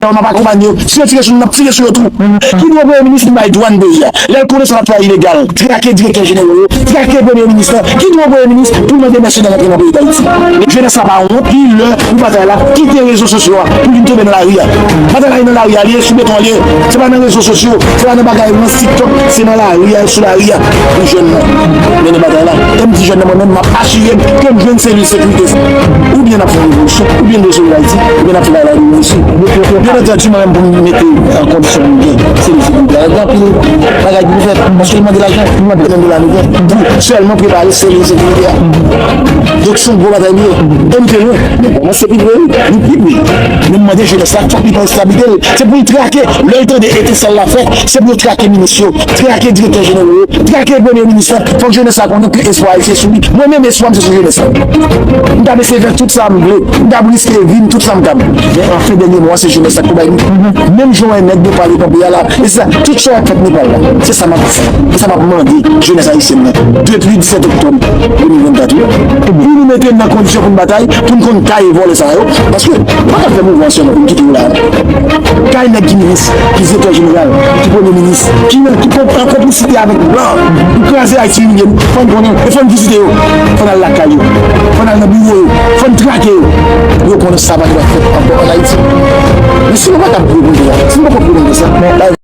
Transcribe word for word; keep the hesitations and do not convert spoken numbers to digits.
Yo, n ap akonpanye yo. Si yo tire sou nou, n ap tire sou yo tou. Ki dwa premye minis pou bay dwàn peyi a? Lè l konnen sa l ap fè a ilegal, trake direktè jeneral yo, trake premye minis lan. Ki dwa premye minis pou l mande mèsenè rantre nan peyi Dayiti? Jenès la pa wont, li lè pou batay la kite rezo sosyo a, pou vin tonbe nan lari a. Batay la e nan lari a li ye, sou beton a li ye. Se pa nan rezo sosyo, se pa nan bagay nan TikTok, se nan lari a, sou lari a pou jèn nan mennen batay la. E m di jèn nan, mwen menm, m ap asire m ke m jwenn selil sekirite sa. Oubyen n ap fè yon revolisyon, oubyen n dwe sove Ayiti, oubyen n ap fè bagay la revolisyon. Byen antandi, mwen menm, pou m mete an kondisyon pou m gen selil sekirite a. Gen anpil bagay pou m fè, paske l mande lajan, l mande menm dola nou gen. Pou sèlman prepare selil sekirite a. Donk, se yon gwo batay li ye. E nou te lwen. Men kòmanse pi pre, wi. Nou pi pre. Men m mande jenès la, fòk li pran responsabilite l. Se pou l trake. Lè l tande etensèl la fèt, se pou yo trake minis yo, trake direktè jeneral yo, trake premye minis la. Fòk jenès la konnen ke espwa a se sou li. Mwen menm, espwa m se sou jenès la. M t ap eseye fè tout sa m vle. M t ap riske vi m, tout sa m kab. Men anfen, dènye mo a, se jenès la k pou bay li. Menm jan w wè nèg Nepal yo kanpe a la, e sa, tout sa w ap fèt Nepal la, se sa m ap di. E sa m ap mande jenès ayisyèn nan. Depi disèt oktòb de mil vennkat, wi. Pou nou mete n nan kondisyon pou n batay, pou n konn kay vòlè sa yo. Paske, nou pa ka fè mouvman sèlman pou n kite yo la. Kay nèg ki minis, ki direktè jeneral, ki premye minis, ki nan, ki kon-, an konplisite avèk blan, pou kraze Ayiti, imilye nou, fò n konnen, e fò n vizite yo, fò n al lakay yo, fò n al nan biwo yo, fò n trake yo, pou yo konnen sa pa dwe fèt ankò an Ayiti. Men si nou pa ka pran konn sa, si nou pa ka pran konn sa,